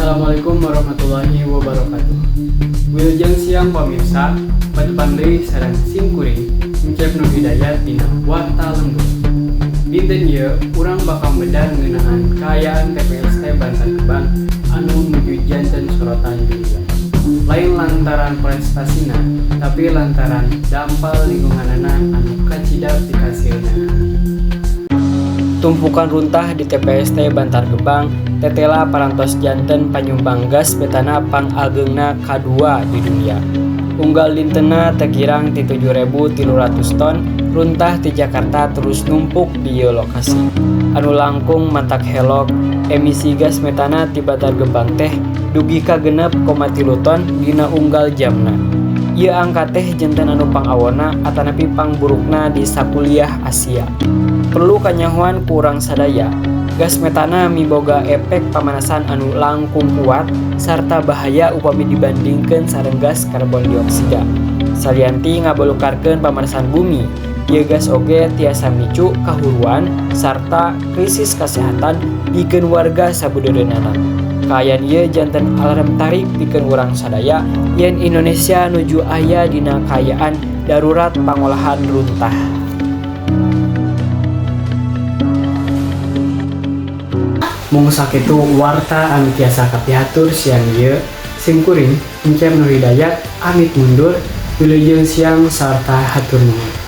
Assalamualaikum warahmatullahi wabarakatuh. Wilujeng siang, pemirsa, patepang deui sareng sim kuring, Encep Nur Hidayat, dina Warta Lembur. Dinten ieu urang bakal medar ngeunaan kaayaan TPST Bantar Gebang anu nuju janten sorotan dunia. Lain lantaran prestasina, tapi lantaran dampak lingkunganana anu kacida pikaseunana. Tumpukan runtah di TPST Bantar Gebang tetela parantos janten panyumbang gas metana pangageungna kadua di dunia. Unggal dintenna tekirang ti 7.300 ton runtah ti Jakarta terus numpuk di ieu lokasi. Anu langkung matak helok, emisi gas metana ti Bantar Gebang teh dugi ka 6,3 ton dina unggal jamna. Ieu angka teh janten anu pangawonna atanapi pangburukna di sakuliah Asia. Perlu kanyahoan ku urang sadaya, gas metana miboga efek pamanasan anu langkung kuat sarta bahaya upami dibandingkeun sareng gas karbon dioksida. Salian ti ngabalukarkeun pamanasan bumi, ieu gas oge tiasa micu kahuruan sarta krisis kasehatan pikeun warga sabudeureunana. Kaayaan ieu janten alarm tarik pikeun urang sadaya yen Indonesia nuju aya dina kaayaan darurat pangolahan runtah. Mung sakitu warta anu tiasa kapihatur siang ieu. Sim kuring, Encep Nur Hidayat, amit mundur. Wilujeng siang sarta hatur nuhun.